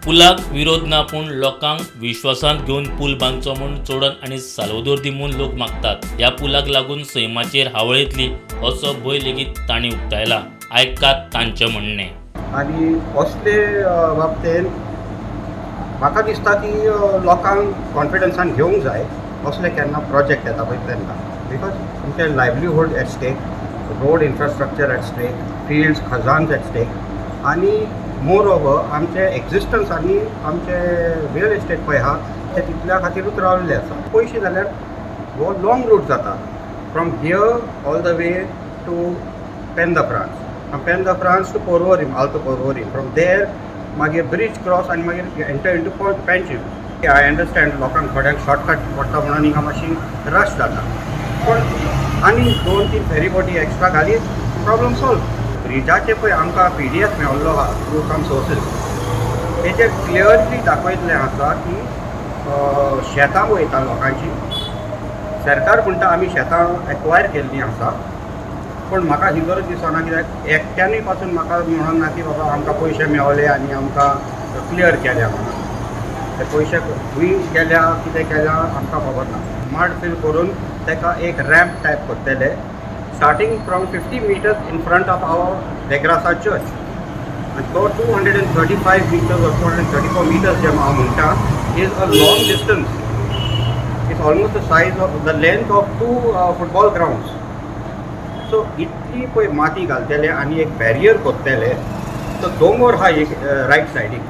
पुलाक विरोध ना, पूण लोकांक विश्वासांत घेवन पूल बांदचो म्हूण चोडण आनी साल्वादोर दी मून लोक मागतात. ह्या पुलाक लागून सैमाचेर हावळ येतली असो भंय लेगीत तांणी उक्तायला. आयकात तांचें म्हणणें. आनी असले बाबतीन म्हाका दिसता की लोकांक कॉन्फिडन्सान घेवंक जाय असले केन्ना प्रोजेक्ट येता पळय तेन्ना, because तुमचें livelihood at stake, road infrastructure at stake, fields, खजान्स at stake आनी मोर ओवर आमचे एक्झिस्टन्स आनी आमचे रियल इस्टेट पळय आहा ते तितल्या खातीरूच रावल्ले आसा. पयशे जाल्यार हो लाँग रूट जाता from here all the way to Penha da France, from Penha da France to Porvorim, Alto Porvorim, from there मागीर ब्रिज क्रॉस आनी मागीर enter into Panjim. I understand लोकांक थोड्यांक शॉर्टकट पडटा म्हणून हिंगा मातशी रश जाता, पूण आनी दोन तीन फेरी बोटी एक्स्ट्रा घालीत प्रॉब्लम सॉल्व. ब्रिजाचे पळय आमकां पीडीएफ मेळिल्लो आहा थ्रू सम सोर्सीस, तेजेर क्लियरली दाखयतलें आसा की शेतां वयता लोकांची. सरकार म्हणटा आमी शेतां एक्वायर केल्लीं आसा, पूण म्हाका ही गरज दिसना, कित्याक एकट्यानूय पासून म्हाका म्हणूंक ना की बाबा आमकां पयशे मेवले आनी आमकां क्लियर केल्या म्हणून. ते पयशे खंय गेल्या, कितें केल्या, आमकां खबर ना. मड फील करून ताका एक रॅम्प टायप करतले starting from 50 meters in front of our Degraca church आनी तो 235 meters or 234 meters जे हांव म्हणटा is a long distance. It's almost the size of the length of two football grounds. So इतली पळय माती घालतले आनी एक बॅरियर करतले, तो दोंगर आहा एक रायट सायडीक,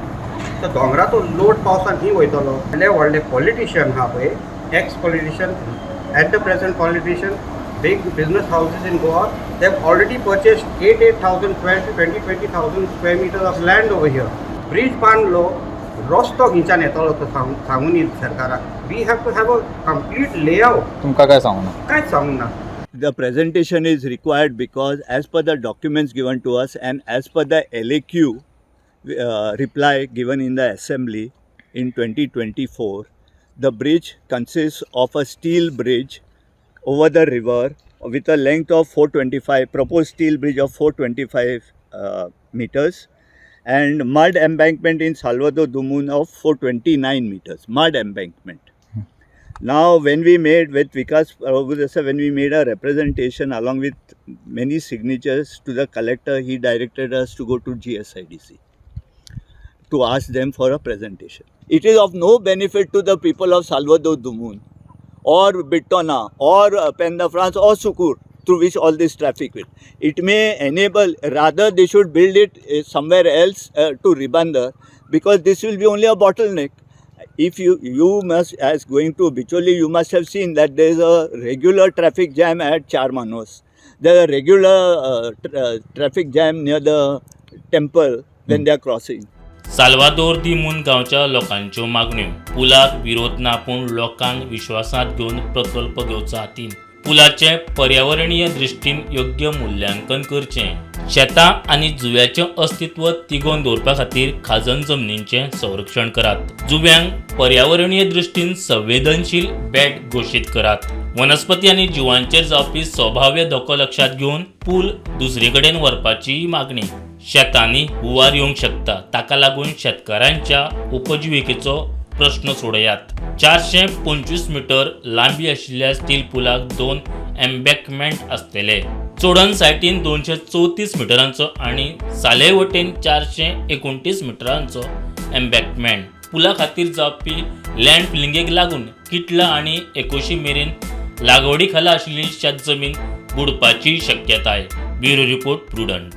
तो दोंगराचो लोड पावसान खंय वयतलो? व्हडले व्हडले पॉलिटिशियन आहा पळय, ex politician, at the present politician, big business houses in Goa, they have already purchased 8 8,000, 12 to 20 20,000 square meters of land over here. Bridge बांदलो, रस्तो खंयच्यान येतलो तो सांगून सरकाराक. We have to have a complete layout. तुमकां काय सांगू ना? कांयच सांगूंक ना. The presentation is required because as per the documents given to us and as per the LAQ reply given in the assembly in 2024, the bridge consists of a steel bridge over the river with a length of 425, proposed steel bridge of 425 meters and mud embankment in Salvador do Mund of 429 meters, mud embankment. Now, when we made with Vikas Prabhudesai, when we made a representation along with many signatures to the collector, he directed us to go to GSIDC to ask them for a presentation. It is of no benefit to the people of Salvador do Mund or Bitona or Penha France or Sukur, through which all this traffic will. It may enable, rather they should build it somewhere else to Ribandar, because this will be only a bottleneck. If you must, as going to Bicholi, you must have seen that there is a regular traffic jam at Charmanos. There is a regular traffic jam near the temple when they are crossing. Salvador दी मून गांवच्या लोकांच्यो मागण्यो. पुलाक विरोध ना, पूण लोकांक विश्वासांत घेवन प्रकल्प घेवचो हातीन. पुलाचें पर्यावरणीय दृश्टीन योग्य मुल्यांकन करचें. शेतां आनी जुव्याचें अस्तित्व तिगोवन दवरपा खातीर खाजन जमनींचें संरक्षण करात. जुव्यांक पर्यावरणीय दृश्टीन संवेदनशील बेट घोशीत करात. वनस्पती आनी जिवांचेर जावपी स्वभाव्य धोको लक्षात घेवन पूल दुसरे कडेन व्हरपाची मागणी. शेतांनी हुंवार येवंक शकता, ताका लागून शेतकारांच्या उपजिविकेचो प्रश्न सोडयात. 425 मिटर लांबी आशिल्ल्या स्टील पुलाक दोन एम्बॅकमेंट आसतले. चोडण सायटीन 234 मिटरांचो आनी साले वटेन 429 मिटरांचो एम्बॅकमेंट. पुला खातीर जावपी लँड फिलिंगेक लागून किटला आनी एकोशी मेरेन लागवडी खाला आशिल्ली शेत जमीन बुडपाची शक्यताय. Bureau report, prudent.